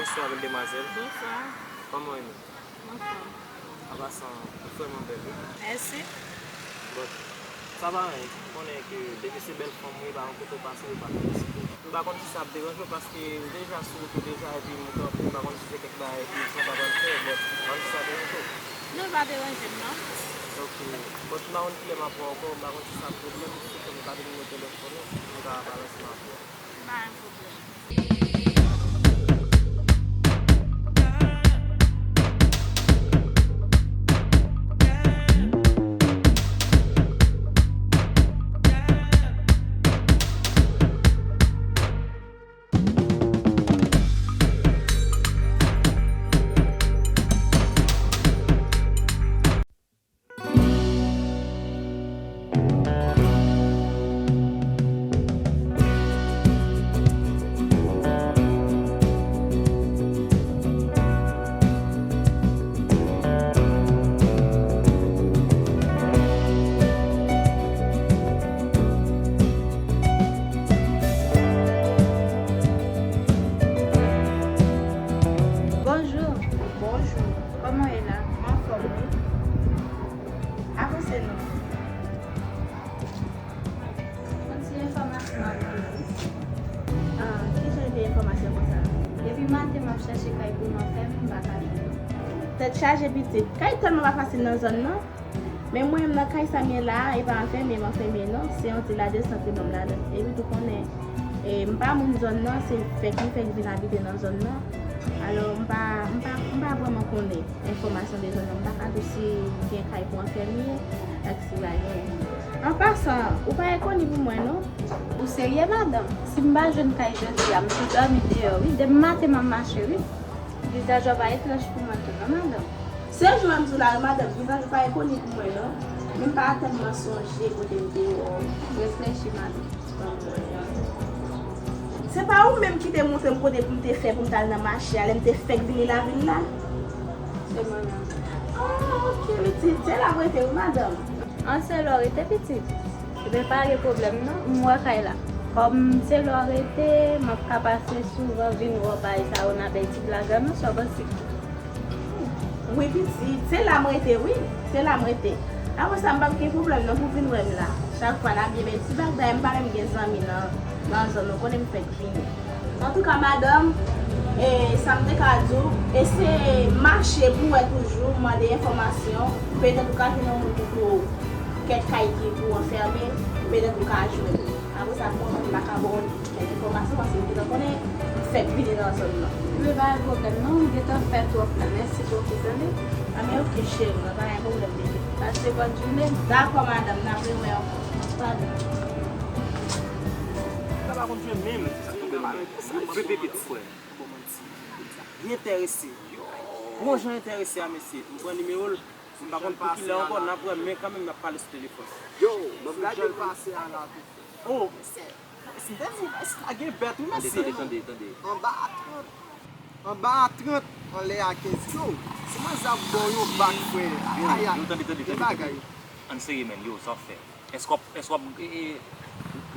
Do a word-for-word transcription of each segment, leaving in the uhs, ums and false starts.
Bonswa, bèl demwazèl. Bonswa. Kòman w ye menm? Anfòm. An pasan, ou vrèman bèl, wi. Mèsi. Bon, sa pa anyen. Ou konnen ke depi se bèl fanm ou ye, pa yon kote w pase, ou pa felisite. M pa konn si sa ap deranje w, paske ou deja sou wout ou deja, epi m kanpe, m pa konn si se kèk bagay ki jan pa pral fè, but m pa konn si sa deranje w. Non, l pa deranje m, non. Ok. But m pa konn kilè m ap wè w ankò, m pa konn si sa pwoblèm, si se ke m ka vin mete lòt konnen, m ka pale ansanm avè w. Pa gen pwoblèm. Bonjou. Bonjou. Kòman w ye la? M anfòm, wi. Avanse non. Yon ti enfòmasyon ap vini. Ah, ki jan de enfòmasyon konsa? Depi maten m ap chèche kay pou m anfèmen, m pa ka jwenn. Tèt chaje pitit. Kay tèlman pa fasil nan zòn nan. Men mwen menm nan kay sa m ye la a, e pa anfèmen m anfèmen non. Se yon ti ladesante ban m ladan. Epi tou konnen, e, m pa moun zòn nan, se fèk m fèk vin abite nan zòn nan. Alò, m pa, m pa, m pa vrèman konnen enfòmasyon de zòn nan. M pa ka di w si gen kay pou anfèmen, ak si pa gen. An pasan, ou pa ekoni pou mwen, non? Ou serye, madanm? Si m pa jwenn kay jodi a, m tou dòmi deyò, wi. Depi maten m ap mache, wi. Vizaj ou pa etranj pou mwen tou, non, madanm? Se jou a m di w la, wi, madanm. Vizaj ou pa ekoni pou mwen, non. Men m pa tèlman sonje kote m te wè w. Reflechi, madanm. Se pa ou menm ki te montre m kote pou m te fè pou m t al nan mache a, lè m te fèk vini lavil la? Se mwen menm. Ah, ok, pitit. Se la m rete, wi, madanm. An, se la w rete, pitit? Ebyen, pa gen pwoblèm, non. M wè kay la. Kòm se la w rete, m ap ka pase souvan vin wè w bay sa yo nan bay ti blag la, non, sa w panse? Wi, pitit, se la m rete, wi. Se la m rete. Apre sa, m p ap gen pwoblèm non pou vin wè m la. Chak fwa n ap byen bay ti bagay, m pa menm gen zanmi nan, nan zòn, ou konnen m fèk vini. Antouka, madanm, e, sa m te ka di w, e se mache pou wè toujou, mande enfòmasyon, petèt ou ka jwenn yon moun ki pou kèk kay ki pou anfèmen, petèt ou ka jwenn. Apre sa, mwen menm, m pa ka ba w kèk enfòmasyon, paske m gentan konnen, m fèk vini nan zòn nan. Men pa gen pwoblèm non, m gentan fè twòp la. Mèsi bokou, tande. Anben, ok, cheri mwen, pa gen pwoblèm, bebe. Pase bòn jounen. Dakò, madanm, n ap rewè ankò. Padon. Sa pa konn jwe menm. Sa tonbe mal. Sa tonbe mal. Li enterese. Gwo jan enterese a, mesye. M pran nimewo l. M pa konn pou kilè ankò, n ap wè, men kanmenm n ap pale sou telefòn. Yo, m ap gade l pase a la tou. Oh, mesye, mesye, mesye, mesye, pa gen bèt, wi, mesye. Tande, tande, tande, tande. Anba a trant, anba a trant, anlè a kenz. Yo, si manzè ap ba w yon bak, frè. Ay, ay, ay. Yo, tande, tande, tande, tande. Ann serye, menn. Yo, sa w ap fè? Èske w ap, èske w ap, e, e,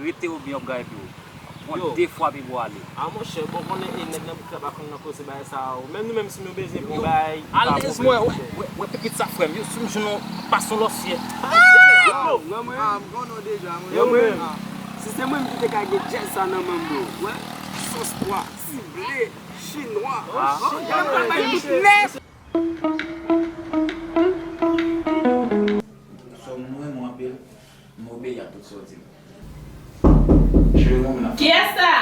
rete oubyen w ap gaye pye w? W ap pran de fwa pi bò ale. A monchè, bon, konnen e nèg nan bouk la pa konn nan koze bagay sa yo. Menm nou menm si nou bezwen pou bay, alèz mwen, wè, wè, wè pepit sa frè m, yo, si m jwenn yon, pase yon lòsyè. Ah, mwen, mwen. Ah, m konnen w deja, mwen. Yo, mwen. Ah. Si se mwen m ki te ka gen djèz sa nan men m, bro. Wè, sòs pwa, sible, chinwa. Ah. Oh, y ap bay tout nèg. Sè m, mwen renmen w anpil, m obeyi a tout sa w di m. Cheri, mwen menm ap... Kiyès sa?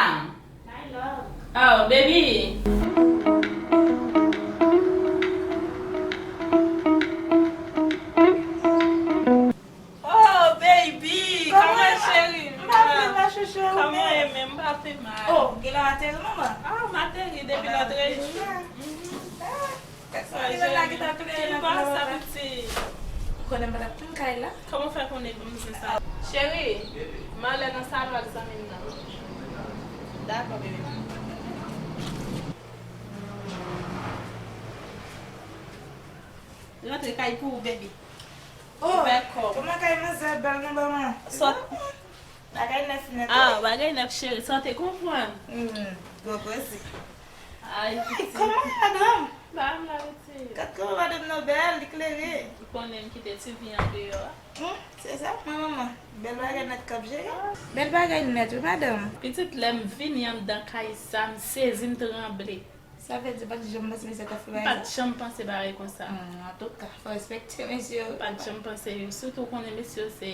Oh, baby. Oh, baby. Kòman, cheri? M pa fè mal, chouchou. Kòman w ye menm? M pa fè mal. Oh, genlè w ateri, manman. Ah, m ateri depi lòtrejou. Mhm. Kòman sa, pitit? Ou konnen m pa t ap konn kay la. Kòman w fè konnen pou m di sa? Cheri, m ale nan salon ak zanmi m nan. Dakò, bebe. Rantre kay pou ou, baby. Oh, kòman kay manzè bèl non, manman? Sòt. Bagay nèf nèt, wi. Ah, bagay nèf, cheri. Sa w te konprann? Hmm, gwo koze. Ay, pitit. Kòman madanm? Ba m la, pitit. Gad kòman madanm nan bèl, li klere. Ou konnen m kite ti vi an deyò a. Hmm, se sa, mwen manman. Bèl bagay nèt k ap jere. Bèl bagay nèt, wi, madanm. Pitit, lè m vini anndan kay sa, m sezi, m tranble. Sa vle di, ou pa t janm panse mesye t ap fè bagay sa? M pa t janm panse bagay konsa. Hmm, antouka, fò respekte mesye yo. M pa t janm panse yo. Sitou ou konnen mesye yo se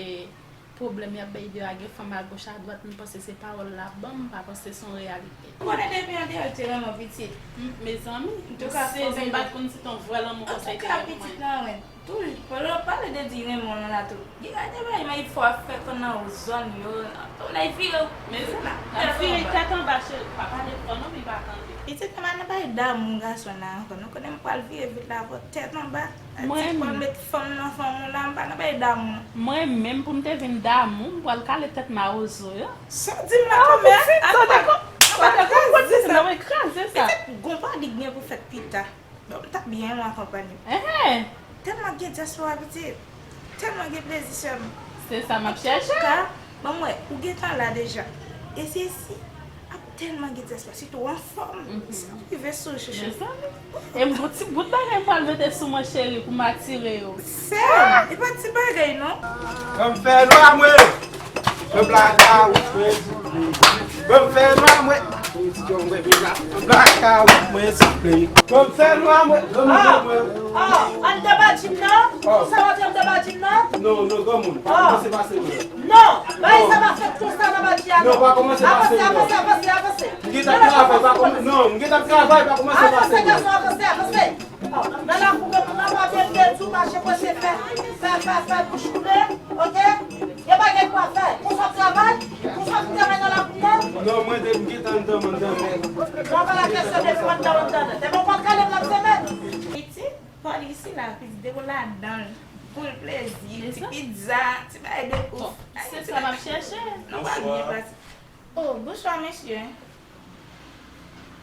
pwoblèm y ap bay deyò a, gen fanm agoch adwat, m panse se pawòl l ap ban m, m pa panse se yon reyalite. Ou konnen depi andeyò l te renmen w pitit. M, mezanmi, m sezi, m pa t konn si t yon vrè lanmou konsa l te gen pou mwen. Antouka, pitit lan, wi. Toujou, pale, pale de di renmen w lan la tou. Gen gade bay, men fò ap fè konn nan zòn yo. Tou lè vire. Men se la, l ap vire tèt anba, cheri. Pa pale fò non, pou l pa tande. Pitit mwen pa nan bay damou gason la ankò. Nou konnen m pral vire vit la avè tèt anba. Ti pral met fanm nan fanm ou la, m pa nan bay damou. Mwen menm pou m te vin damou, m pral kale tèt mawozo yo. Sa w di m la kòmè, pitit, sa te kò, sa te kò, pitit, nan mwen kraze sa. Pitit, gon pa di gen pou fèt pita. Bon, m t ap byen, mwen akonpanye. Enhen. Tèlman gen dyaspora, pitit. Tèlman gen plezi, sè m. Se sa m ap chèche. Antouka, ban m wè, ou gentan la deja. E se si, ap tèlman gen dyaspora, sitou anfòm. Mhm. Sa ap rive sou ou, chouchou. Mezanmi. E m gon ti bout bagay m pral mete sou mwen, cheri, pou m atire yo. Sè m, e pa ti bagay, non. Kòm fè nwa, mwen. Mwen blakawout, mwen souple. Mwen fè nwa, mwen. Mwen ti jan mwen vin la. Mwen blakawout, mwen souple. Mwen fè nwa, mwen. Mwen mwen mwen. Ah, anndan badji m nan? Sa w ap di anndan badji m nan? Non, non, granmoun. Pa kòmanse pase mwen. Non, bagay sa pa fèt konsa nan badji a, non. Non, pa kòmanse pase mwen. Avanse, avanse, avanse, avanse. M gentan ap travay, pa kòmanse. Non, m gentan ap travay, pa kòmanse pase mwen. Avanse, gason, avanse, avanse. Nan lakou granmoun nan, pa vin de tou, mache pwese fè, fè, fè, fè bouch koule, oke? Gen bagay pou w ap fè. Konsa w ap travay? Konsa w ap travay nan lakou nan? Non, mwen te m gentan anndan, m anndan mèt. Mwen pa la kesyon de mwen anndan, anndan. Te mwen pral kale m nan semèn. Pitit, pa li isi la, pitit de w ladan l. Pou l plezi, ti pizza, ti bagay de ouf. Bon, se sa m ap chèche. Non, pa byen pase. Oh, bonswa, mesye.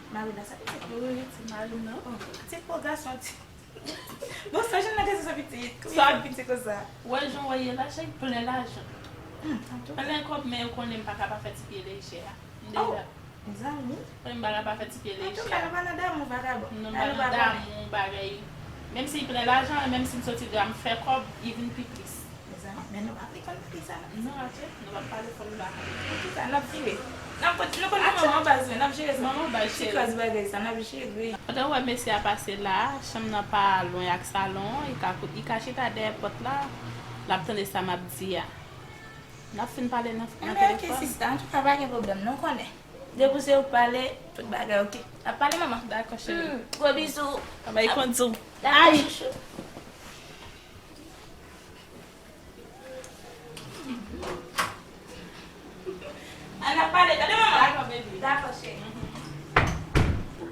Mari la, sa pitit wi, wi, wi, ti mari m nan. Oh, ti po gason, ti. Bon, sa jèn nan gason sa pitit. Sa pitit konsa. Wè jan w ye la, chèk plen lajan. Hmm, antouka. Plen kòb, men ou konnen m pa ka pa fè ti pye lejè a. M deja. Mezanmi. Mwen m pa ka pa fè ti pye lejè. Antouka, nou pa nan damou, vagabon. Non, m pa nan damou, bagay. Menm si l plen lajan, menm si m soti de a, m fè kòb, li vin pi plis. Mezanmi, men nou pa vle konn pale sa non. Non, atye, nou pa pale fò nou pa konn. Poukisa n ap vire? N ap kontinye, nou konn manman baz, n ap jere sa. Manman baz, cheri. Ti kras bagay sa, n ap jere. Pandan w wè mesye a pase la, chanm nan pa lwen ak salon, li ka kout, li ka chita dèyè pòt la, l ap tande sa m ap di a. N ap fin pale nan, nan telefòn. Enben, oke, sista, antouka, pa gen pwoblèm, non, konnen. Depi se ou k pale, tout bagay oke. N ap pale, manman. Dakò, cheri. Hmm, gwo bizou. Babay, konn di w. Dakò, chouchou. Ann ap pale, tande manman? Dakò, baby. Dakò, cheri.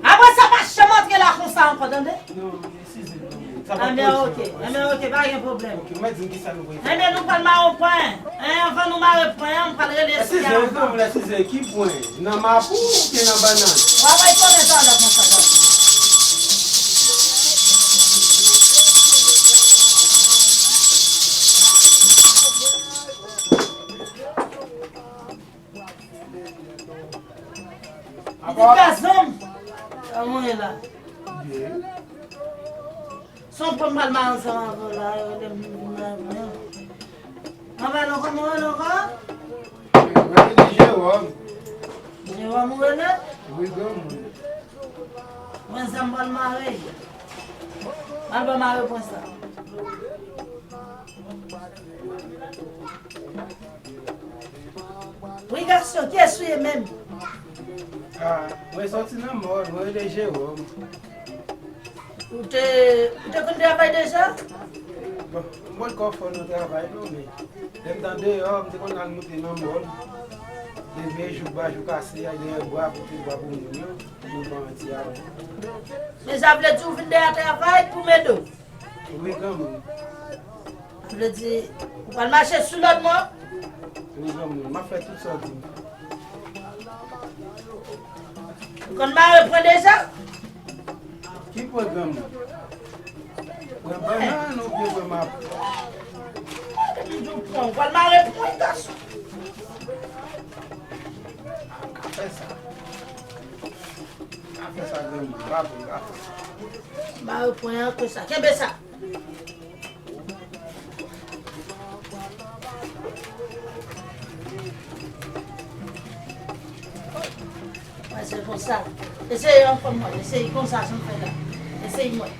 Apre sa, pa janm antre la konsa ankò, tande? Non, eskize m, non. Sa pa t kondiksyon. Enben, oke. Enben, oke, pa gen pwoblèm. Oke, ou mèt di m kisa nou voye fè. Enben, nou pral mare pwen. Hein, anvan nou mare pwen an, m pral rele eskize, eskize, ki pwen? Nan mapou oubyen nan bannann? W ap wè konnen talè konsa, papa. Pitit gazon m. Kòman w ye la? Byen. Se yon pwen m pral mare ansanm avè w la, yo rele m vin mare pwen an. Mwen pa non, kòman w rele ankò? Mwen rele Jewòm. Jewòm ou rele? Wi, granmoun. Mwen sa m pral mare. M al pran mare pwen sa. Wi, gason, kiyès ou ye menm? Ah, mwen sòti nan mòn, mwen rele Jewòm. Ou te, ou te konn travay deja? Bon, m poko fò nan travay non, men lè m t andeyò, m te konn al moute nan mòn. Leve jou ba jou kase, al dèyè bwa, pote bwa pou moun yo, pou yo ban ti a. Men sa vle di ou vin dèyè travay pou m ede w? Wi, granmoun. Sa vle di, ou pral mache sou lòd mwen? Wi, granmoun, m ap fè tout sa w di m. Ou konn mare pwen deja? Ki pwen, granmoun? Pwen bannann oubyen pwen mapou? Depi m di w pwen, ou pral mare pwen, gason. Ka fè sa. Ka fè sa. Mare pwen an konsa. Kenbe sa. Wè, se konsa. Eseye ankò mwen. Eseye konsa, sa m fè la. Eseye mwen.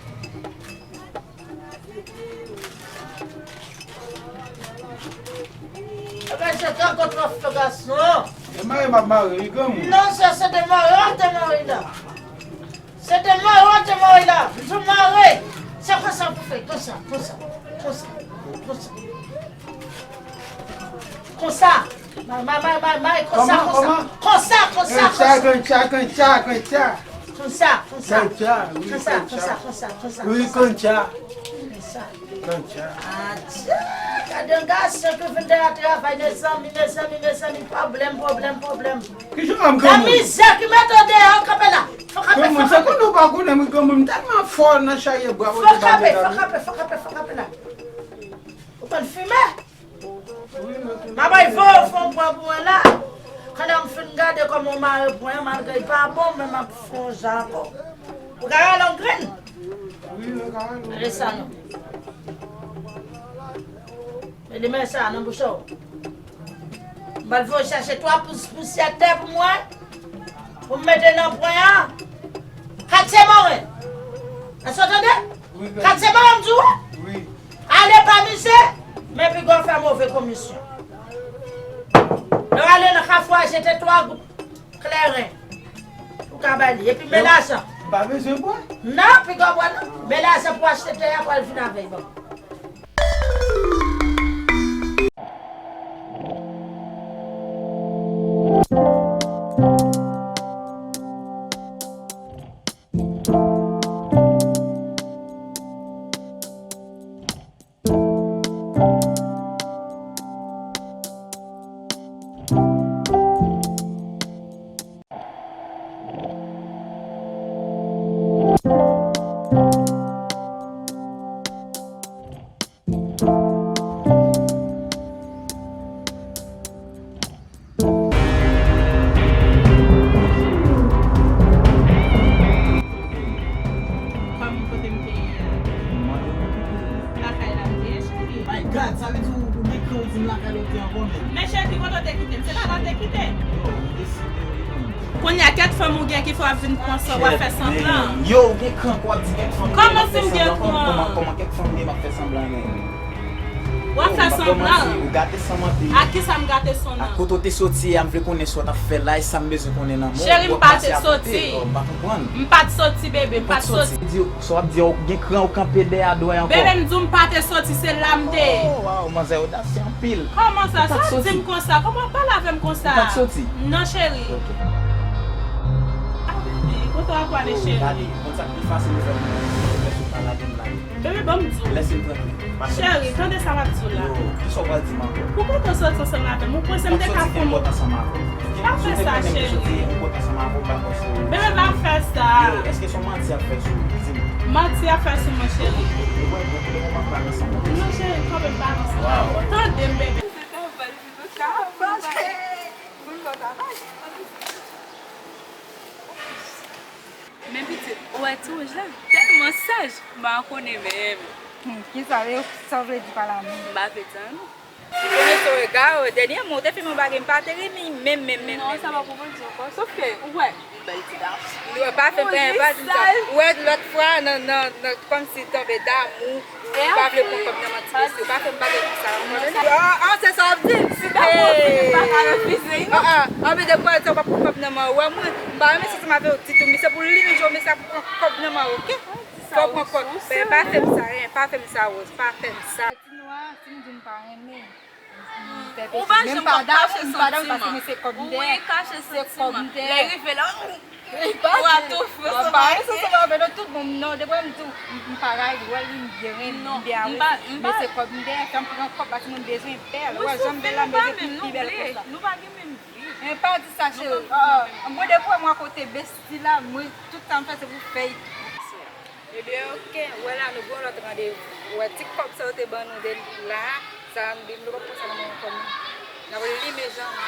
Ebyen, se tankou twòp fè gason. E mare m ap mare, li granmoun. Non, se, se demare, w ap demare la. Se demare, w ap demare la. Jou mare. Se konsa pou fè, konsa, konsa, konsa, konsa. Konsa. Mare, mare, mare, mare, mare, konsa, konsa. Konsa, konsa, konsa. Konsa, konsa, konsa. Konsa, konsa, konsa, konsa. Wi, konsa. Konsa. Atya, gade yon gason ki vin dèyè travay, mezanmi, mezanmi, mezanmi, pwoblèm, pwoblèm, pwoblèm. Ki jan m granmoun? Mizè ki mete w deyò, kanpe la. Fò kanpe, fò kanpe. Granmoun, se konnen w pa konnen m granmoun, m tèlman fò nan chaye bwa. Fò kanpe, fò kanpe, fò kanpe, fò kanpe la. Ou konn fimen? M a bay vo fon pran pou mwen la. Kounye a m fin gade kòman w mare pwen an, malgre l pa bon, men m ap fè yon jan ankò. Ou ka rale yon grenn? Rale sa non. Mete men sa nan bouch ou. M pral voye chache twa pous pousyè tè pou mwen. Pou m mete nan pwen an. Katye moren. Èske w tande? Wi, granmoun. Katye moren, m di w. Wi. Ale pa mize, men piga w fè move komisyon. Lè w ale nan kafou a, jete twa gout kleren. Ou ka ba li. Epi men lajan. M pa bezwen bwè. Non, piga w bwè non. Men lajan pou achte tè a, pou al vin avè l, bon. Kòman kote m te ye a? Lakay la m te ye, cheri. My God, sa vle di ou, ou gen kran ou di m lakay la ou te ankò, men. Men cheri, kote w te kite m? Se pa la w te kite m? Yo, ou deside, wi, men. Kounye a, kèk fanm ou gen ki fè w ap vin pran san, w ap fè sanblan. Yo, ou gen kran, w ap di kèk fanm ou gen, w ap fè sanblan. Kòman si m gen kran? Kòman, kòman kèk fanm ou gen, w ap fè sanblan, men. W ap fè sanblan. Ou gate san m anpil. Ak kisa m gate san nan? Ak kote w te soti a, m vle konnen sa w t ap fè la, e sa m bezwen konnen nan men w. Cheri, m pa te soti. Oh, m pa konprann. M pa t soti, bebe, m pa t soti. Di w, sa w ap di a, w gen kran, w kanpe dèyè a dwèy ankò. Bebe, m di w m pa te soti, se la m te ye. Oh, waw, manzè odasye anpil. Kòman sa? Sa w di m konsa? Kòman w ap pale avè m konsa? Ou pa t soti? Non, cheri. Ok. Ah, bebe, kote w ap prale, cheri? Gade, konn sa k pi fasil ou fè pou mwen, ou fè sou pa lage m la. Bebe, ban m di w. Lèse l trankil. Cheri, tande sa m ap di w la. Yo, kisa w pral di m ankò? Poukisa w soti ansanm avè m? Ou panse m te ka fè yon... Pa fè sa, cheri. Bebe, pa fè sa. Yo, èske se yon manti y ap fè sou ou? Di m. Manti y ap fè sou mwen, cheri. Non, cheri, kanpe m pa nan sa. Tande m, bebe. Men pitit, ou wè ti wouj la tèlman saj, m pa konnen menm. Hmm, kisa, sa w vle di pa la menm? M pa vle di anyen non. Ou konnen sou rega yo, dènyèman, ou te fè m yon bagay, m pa te renmen menm, menm, menm, menm. Non, sa pa pou mwen di ankò. Sòf ke, ou wè, yon bèl ti dam. Ou wè, pa fè m, pa di m sa. Ou wè, lòt fwa, nan, nan, nan, kòmsi tonbe damou, ou pa vle pran kòb nan men ti mesye, ou pa fè m bagay konsa ankò. Ah, ah, se sa w ap di m? Si dakò, m pa ka refize, non. Ah, ah, ah, men depi w di sa, ou pa pran kòb nan men w, ou wè mwen, m pa renmen santi m avè w ditou, men se pou li menm jan w, men sa pou pran kòb nan men w, oke? Fò w pran kòb. Ben, pa fè m sa, en, pa fè m sa, Rose, pa fè m sa. Ti nwa, si m di m pa renmen. Ou pa janm konn kache santiman. Wi, kache santiman. Lè rive la, ou a tou fè sa. Pa gen santiman avè nou tout bon, non, depi m di w, m, m pa rayi, wè li, m byen renmen, m byen avè li. Men se kòb m dèyè, fè m pran kòb, paske mwen bezwen pèl. Wè, jan m bèl la, m bezwen pi bèl konsa. Nou pa gen menm vi. Men pa di sa, cheri. Mwen depi w wè mwen akote besti la, mwen tout sa m fè se pou fè. Ebyen, oke, wè la nou gen yon lòt randevou. Ou wè ti kòb sa yo te ban nou de la, sa m di m nou p ap pran sa nan men yon fanm. N ap limen jan nou.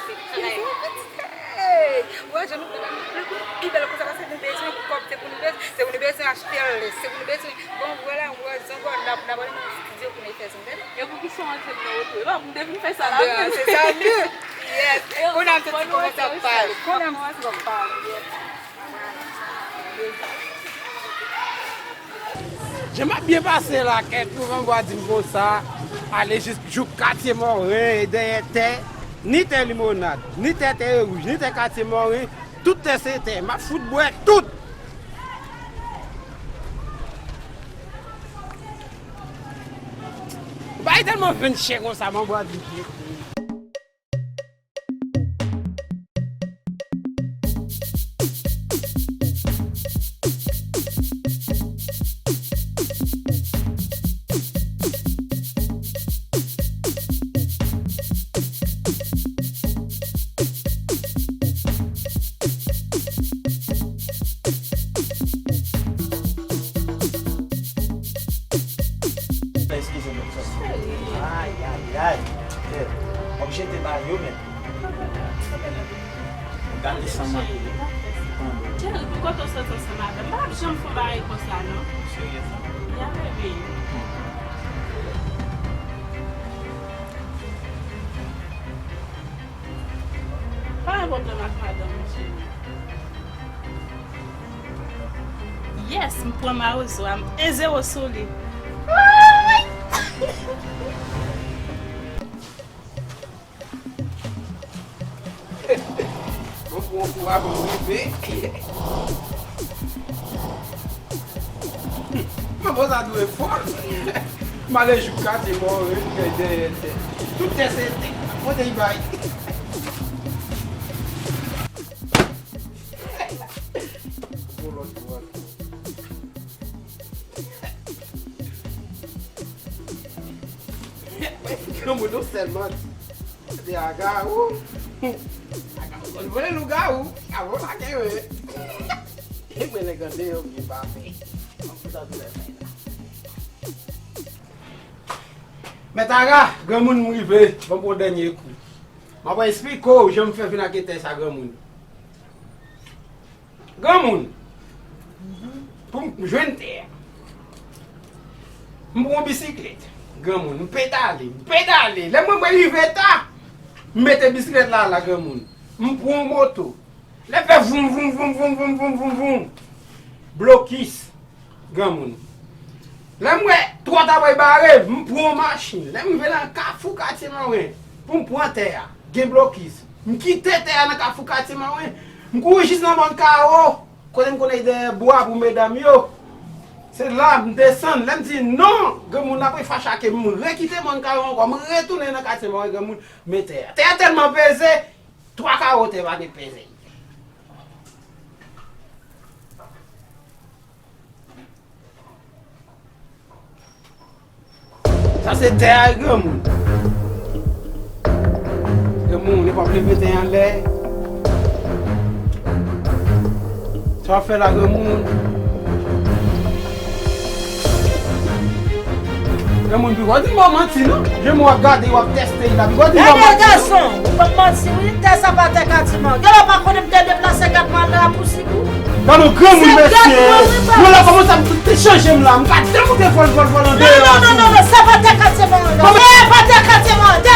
Se klè. Hey! Lajan nou pran, nou pran pi bèl konsa, paske nou bezwen kòb, se pou nou bezwen, se pou nou bezwen achte lès, se pou nou bezwen, bon, vwala, vwala, zango, n ap, n ap ale nan estidyo pou nou fè zango. E pou ki sa w antre nan oto? E pa pou m te vin fè sa la, men. Se sa, men. Yes. Kounye a m santi kòman sa pale. Kounye a m santi kòman pale, yes. Jan m ap byen pase la, kèt pou vanvwa di m konsa, ale jis jouk Katye Moren, dèyè tè, ni tè Limonad, ni tè Tè Wouj, ni tè Katye Moren, tout tè se tè. M ap fout bwè tout. Bagay tèlman vin chè konsa, vanvwa di m. Eskize m, eskize m. Ay, ay, ay. W ap jete bagay yo, men. Gade san maten. Jerry, pou kote w soti ansanm avè m? M pa t ap janm fè yon bagay konsa, non. Serye sa? Ya, baby. Pa gen pwoblèm ak madanm ou, cheri. Yes, m pran mawozo a, m en zewo sou li. Mwen pran kou a pou m rive. Mwen bon sa dwe fò. M ale jouk Katye Moren, dèyè tè. Tout tè se tè. Kote li bay? Bon, lòt bò. Granmoun, non sèlman. Se aga ou. Aga ou konn vole lougawou. Aga ou lage yo ye. E mwen lè gande yo byen pa fè. Mèt Aga, granmoun, m rive. Ban m pran dènye kou. M ap esplike w jan m fè vin ak tè sa, granmoun. Granmoun, pou m jwenn tè a, m pran yon bisiklèt. Granmoun, m pedale, m pedale. Lè mwen, mwen rive ta, m mete bisiklèt la la, granmoun. M pran yon moto. Lè fè voum, voum, voum. Blokis. Granmoun. Lè m wè twòt ap bare, m pran yon machin. Lè m rive nan kafou Katye Moren pou m pran tè a, gen blokis. M kite tè a nan kafou Katye Moren. M kouri jis nan Mòn Kawo, kote m konnen dèyè bwa pou medam yo. Se la m desann. Lè m di non, granmoun ap refache ak m. M rekite Mòn Kawo ankò. M retounen nan Katye Moren, granmoun, men tè a. Tè a tèlman peze, twa kawo tè pa te peze. Sa se tè a, granmoun. Granmoun, li p ap leve tè a anlè. Sa w ap fè la, granmoun? Granmoun, pi w di m w ap manti, non? Jan w ap gade, w ap tèste la, pi w di m w ap manti, non? Gason, ou p ap manti, wi. Tè sa pa tè Katye Moren. Gen lè w pa konnen m te deplase kat mwa la pou Gade yon granmoun, mesye. Mwen la kòmanse ap te chanje m la. M pa janm moute vòl vòl vòl andeyò. Non, non, non, non, non, sa pa tè Katye Moren, non. Sa pa tè Katye Moren. Tè